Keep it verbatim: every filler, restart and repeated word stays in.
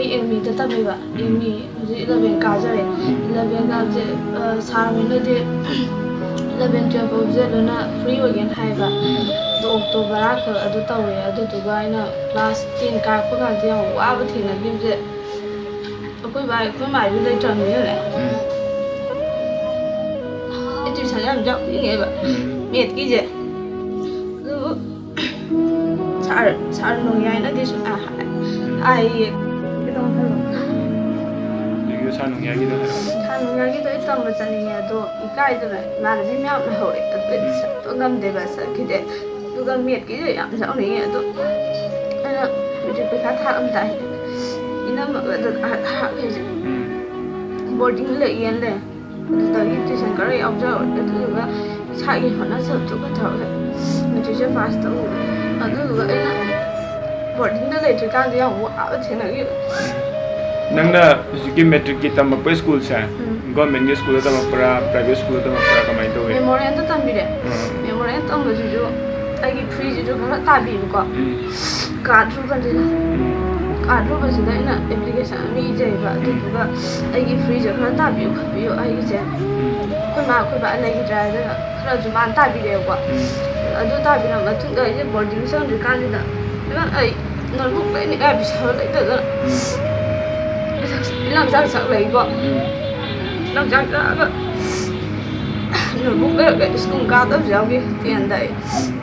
ꯑꯩ ꯑꯦꯝ ꯏꯗ ꯇꯝꯃꯦꯕ꯫ M E ꯍꯧꯖꯤꯛ ꯏꯂꯚꯦꯟ ꯀꯥꯖꯔꯦ꯫ ꯏꯂꯚꯦꯟ ꯀꯥꯕꯁꯦ, ꯑ, ꯁꯥꯔ ꯍꯣꯏꯅꯗꯤ ꯏꯂꯚꯦꯟ ꯇꯨꯌꯦꯜꯐ ꯐꯥꯎꯕꯁꯦ ꯂꯣꯏꯅ ꯐ꯭ꯔꯤ ꯑꯣꯏꯒꯦꯅ ꯍꯥꯏꯌꯦꯕ꯫ ꯑꯗꯣ ꯑꯣꯛꯇꯣ ꯚꯔꯥ ꯈꯛ ꯑꯗꯨ ꯇꯧꯔꯦ꯫ ꯑꯗꯨꯗꯨꯒ ꯑꯩꯅ ꯀ꯭ꯂꯥꯁ ꯇꯦꯟ ꯀꯥꯔꯛꯄ ꯀꯥꯟꯗ ꯌꯥꯝ ꯋꯥꯕ ꯊꯦꯡꯅꯈꯤꯕꯁꯦ, ꯑꯩꯈꯣꯏ ꯕꯥ ꯑꯩꯈꯣꯏ ꯃꯥꯏꯁꯨ ꯂꯩꯇ꯭ꯔꯕꯅꯤꯅꯅꯦ, ꯑꯩ ꯇ꯭ꯌꯨꯁꯟ ꯌꯥꯝ ꯌꯥꯎꯅꯤꯡꯉꯦꯕ, ꯃꯦꯠꯀꯤꯁꯦ꯫ ꯑꯗꯨꯕꯨ ꯁꯥꯔ, ꯁꯥꯔ ꯅꯣꯡꯌꯥꯏꯅꯗꯤ ꯁꯨꯡꯍꯥꯏ ꯍꯥꯏ-, ꯍꯥꯏꯌꯦ꯫ ꯀꯩꯗꯧ ꯍꯥꯏꯅꯣ? ꯑꯗꯨꯒꯤꯗꯣ ꯁꯥꯔ ꯅꯣꯡꯌꯥꯏꯒꯤꯗꯣ ꯍꯥꯏꯔꯛꯑꯣ꯫ ꯁꯥꯔ ꯅꯣꯡꯌꯥꯏꯒꯤꯗꯣ ꯑꯩ ꯇꯝꯕ ꯆꯠꯅꯤꯡꯉꯦ, ꯑꯗꯣ ꯏꯀꯥꯏꯗꯅ ꯏꯃꯥꯟꯅꯕꯤ ꯃꯌꯥꯝ ꯂꯩꯍꯧꯔꯦ꯫ ꯑꯗꯨ ꯑꯩ ꯎꯝ꯫ ꯆꯠꯄ ꯉꯝꯗꯦꯕ, ꯆꯠꯈꯤꯗꯦ꯫ ꯑꯗꯨꯒ ꯃꯦꯠꯀꯤꯁꯨ ꯌꯥꯝ ꯌꯥꯎꯅꯤꯡꯉꯦ, ꯑꯗꯣ ꯑꯩꯅ ꯃꯦꯇ꯭ꯔꯤꯛ ꯄꯩꯈꯥ ꯊꯥꯔꯝꯗꯥꯏ ꯏꯅꯝꯃꯒ ꯗꯗꯥ ꯍꯥꯞꯈꯤꯁꯦ꯫ ꯎꯝ꯫ ꯕꯣꯔꯗꯤꯡ ꯂꯩꯌꯦꯅ ꯂꯩ꯫ ꯑꯗꯨꯗꯒꯤ ꯇ꯭ꯌꯨꯁꯟ ꯈꯔ ꯌꯥꯎꯖꯍꯧꯔꯦ, ꯑꯗꯨꯗꯨꯒ ꯏꯁꯥꯒꯤ ꯍꯣꯠꯅꯖꯕꯗꯨꯒ ꯇꯧꯔꯒ ꯃꯦꯇ꯭ꯔꯤꯛꯁꯦ ꯄꯥꯁ ꯇꯧꯔꯦ꯫ ꯑꯗꯨꯗꯨꯒ ꯑꯩꯅ ꯕꯣꯔꯗꯤꯡꯗ ꯂꯩꯇ꯭ꯔꯤꯀꯥꯟꯗ ꯌꯥꯝ ꯋꯥꯕ ꯊꯦꯡꯅꯈꯤꯕ꯫ ꯅꯪꯅ ꯍꯧꯖꯤꯛꯀꯤ ꯃꯦꯇ꯭ꯔꯤꯛꯀꯤ ꯇꯝꯃꯛꯄ ꯁ꯭ꯀꯨꯜꯁꯦ ꯎꯝ꯫ ꯒꯣꯔꯃꯦꯟꯒꯤ ꯁ꯭ꯀꯨꯜꯗ ꯇꯝꯃꯛꯄ꯭ꯔꯥ, ꯄ꯭ꯔꯥꯏꯚꯦꯠ ꯁ꯭ꯀꯨꯜꯗ ꯇꯝꯃꯛꯄ꯭ꯔꯥ, ꯀꯃꯥꯏꯅ ꯇꯧꯏ? ꯃꯦꯃꯣꯔꯤꯌꯦꯜꯗ ꯇꯝꯕꯤꯔꯦ꯫ ꯎꯝ꯫ ꯃꯦꯃꯣꯔꯤꯌꯦꯜ ꯇꯝꯕꯁꯤꯁꯨ ꯑꯩꯒꯤ ꯐ꯭ꯔꯤꯁꯤꯁꯨ ꯈꯔ ꯇꯥꯕꯤꯕꯀꯣ꯫ ꯎꯝ꯫ ꯀꯥꯗ꯭ꯔꯨꯕꯁꯤꯗ, ꯎꯝ꯫ ꯀꯥꯗ꯭ꯔꯨꯕꯁꯤꯗ ꯑꯩꯅ ꯑꯦꯄ꯭ꯂꯤꯀꯦꯁꯟ ꯑꯃ ꯏꯖꯩꯕ, ꯎꯝ꯫ ꯑꯗꯨꯗꯨꯒ ꯑꯩꯒꯤ ꯐ꯭ꯔꯤꯁꯦ ꯈꯔ ꯇꯥꯕꯤꯌꯨ ꯈꯣꯠꯄꯤꯌꯨ ꯑꯩꯒꯤꯁꯦ꯫ ꯎꯝ꯫ ꯑꯩꯈꯣꯏ ꯃꯥ ꯑꯩꯈꯣꯏ ꯕꯥ ꯂꯩꯈꯤꯗ꯭ꯔꯦ, ꯑꯗꯨꯅ ꯈꯔꯁꯨ ꯃꯥꯅ ꯇꯥꯕꯤꯔꯦꯕꯀꯣ꯫ ꯎꯝ꯫ ꯑꯗꯨ ꯇꯥꯕꯤꯔ ꯃꯇꯨꯡꯗ ꯑꯩꯁꯦ ꯕꯣꯔꯗꯤꯡ ꯆꯪꯗ꯭ꯔꯤꯀꯥꯟꯁꯤꯗ, ꯏꯃꯥ, ꯑꯩ ꯅꯣꯠꯕꯨꯛ ꯂꯩꯅꯤꯡꯉꯥꯏ ꯄꯩꯁꯥ ꯂꯩꯇꯗꯅ ꯎꯝ꯫ ꯂꯝꯆꯥꯛ ꯆꯥꯛ ꯂꯩꯀꯣ꯫ ꯎꯝ꯫ ꯂꯝꯆꯥꯛ ꯆꯥꯛꯑꯒ ꯅꯣꯠꯕꯨꯛ ꯂꯩꯔꯒ ꯁ꯭ꯀꯨꯜ ꯀꯥꯗꯕꯁꯨ ꯌꯥꯎꯈꯤ, ꯇꯦꯟꯗ ꯑꯩ꯫ ꯎꯝ꯫